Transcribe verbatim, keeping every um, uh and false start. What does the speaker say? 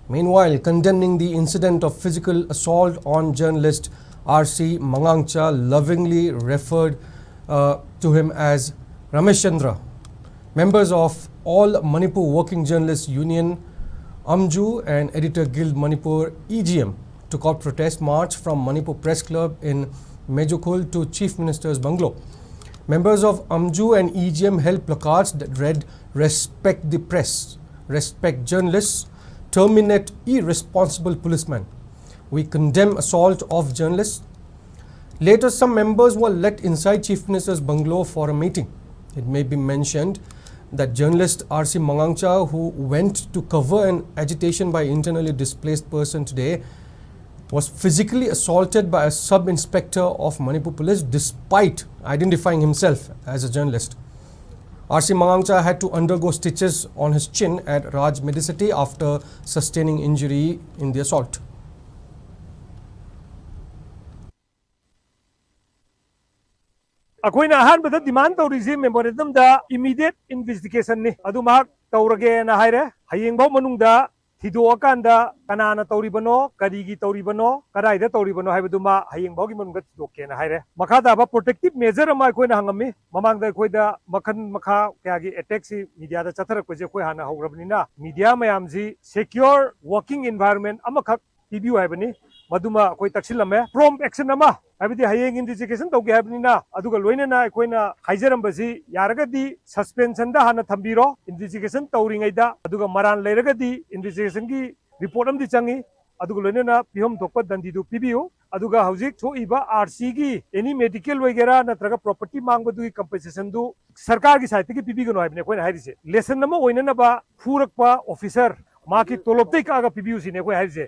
Meanwhile, condemning the incident of physical assault on journalist R C Mangangcha, lovingly referred uh, to him as Rameshandra, members of All Manipur Working Journalists Union, AMJU, and Editor Guild Manipur, E G M, took out protest march from Manipur Press Club in Mejokhul to Chief Minister's bungalow. Members of AMJU and E G M held placards that read, "Respect the press, respect journalists, terminate irresponsible policemen. We condemn assault of journalists." Later, some members were led inside Chief Minister's bungalow for a meeting. It may be mentioned that journalist R C Mangangcha, who went to cover an agitation by internally displaced person today, was physically assaulted by a sub-inspector of Manipur Police despite identifying himself as a journalist. R C Mangangcha had to undergo stitches on his chin at Raj Medicity after sustaining injury in the assault. ꯑꯩꯈꯣꯏꯅ ꯑꯍꯥꯟꯕꯗ demand ꯇꯧꯔꯤꯁꯤ memorandumꯗ immediate investigationꯅꯤ꯫ ꯑꯗꯨ ꯃꯍꯥꯛ ꯇꯧꯔꯒꯦꯅ ꯍꯥꯏꯔꯦ꯫ ꯍꯌꯦꯡꯐꯥꯎ ꯃꯅꯨꯡꯗ ꯊꯤꯗꯣꯛꯑꯀꯥꯟꯗ ꯀꯅꯥꯅ ꯇꯧꯔꯤꯕꯅꯣ, ꯀꯔꯤꯒꯤ ꯇꯧꯔꯤꯕꯅꯣ, ꯀꯗꯥꯏꯗ ꯇꯧꯔꯤꯕꯅꯣ ꯍꯥꯏꯕꯗꯨꯃ ꯍꯌꯦꯡꯐꯥꯎꯒꯤ ꯃꯅꯨꯡꯗ ꯊꯤꯗꯣꯛꯀꯦꯅ ꯍꯥꯏꯔꯦ꯫ ꯃꯈꯥ ꯇꯥꯕ protective measure ꯑꯃ ꯑꯩꯈꯣꯏꯅ ꯍꯪꯉꯝꯃꯤ꯫ ꯃꯃꯥꯡꯗ ꯑꯩꯈꯣꯏꯗ ꯃꯈꯜ ꯃꯈꯥ ꯀꯌꯥꯒꯤ attackꯁꯤ mediaꯗ ꯆꯠꯊꯔꯛꯄꯁꯦ ꯑꯩꯈꯣꯏ ꯍꯥꯟꯅ ꯍꯧꯈ꯭ꯔꯕꯅꯤꯅ, media ꯃꯌꯥꯝꯁꯤ secure working environment ꯑꯃꯈꯛ ꯄꯤꯕꯤꯌꯨ ꯍꯥꯏꯕꯅꯤ꯫ ꯃꯗꯨꯃ ꯑꯩꯈꯣꯏ ꯇꯛꯁꯤꯜꯂꯝꯃꯦ꯫ Prompt action ꯑꯃ, ꯍꯥꯏꯕꯗꯤ ꯍꯌꯦꯡ investigation ꯇꯧꯒꯦ ꯍꯥꯏꯕꯅꯤꯅ, ꯑꯗꯨꯒ ꯂꯣꯏꯅꯅ ꯑꯩꯈꯣꯏꯅ ꯍꯥꯏꯖꯔꯝꯕꯁꯤ ꯌꯥꯔꯒꯗꯤ suspensionꯗ ꯍꯥꯟꯅ ꯊꯝꯕꯤꯔꯣ, investigation ꯇꯧꯔꯤꯉꯩꯗ, ꯑꯗꯨꯒ ꯃꯔꯥꯟ ꯂꯩꯔꯒꯗꯤ investigationꯒꯤ report ꯑꯃꯗꯤ ꯆꯪꯉꯤ, ꯑꯗꯨꯒ ꯂꯣꯏꯅꯅ ꯄꯤꯐꯝ ꯊꯣꯛꯄ ꯗꯟꯗꯤꯗꯨ ꯄꯤꯕꯤꯌꯨ꯫ ꯑꯗꯨꯒ ꯍꯧꯖꯤꯛ ꯊꯣꯛꯏꯕ RCꯒꯤ any medical ꯑꯣꯏꯒꯦꯔꯥ ꯅꯠꯇ꯭ꯔꯒ property ꯃꯥꯡꯕꯗꯨꯒꯤ compensationꯗꯨ ꯁꯔꯀꯥꯔꯒꯤ sideꯇꯒꯤ ꯄꯤꯕꯤꯒꯅꯨ ꯍꯥꯏꯕꯅꯤ ꯑꯩꯈꯣꯏꯅ ꯍꯥꯏꯔꯤꯁꯦ꯫ Lesson ꯑꯃ ꯑꯣꯏꯅꯅꯕ ꯐꯨꯔꯛꯄ officer ꯃꯍꯥꯛꯀꯤ ꯇꯣꯂꯣꯞꯇꯩ ꯀꯛꯑꯒ ꯄꯤꯕꯤꯌꯨ ꯁꯤꯅꯤ ꯑꯩꯈꯣꯏ ꯍꯥꯏꯔꯤꯁꯦ꯫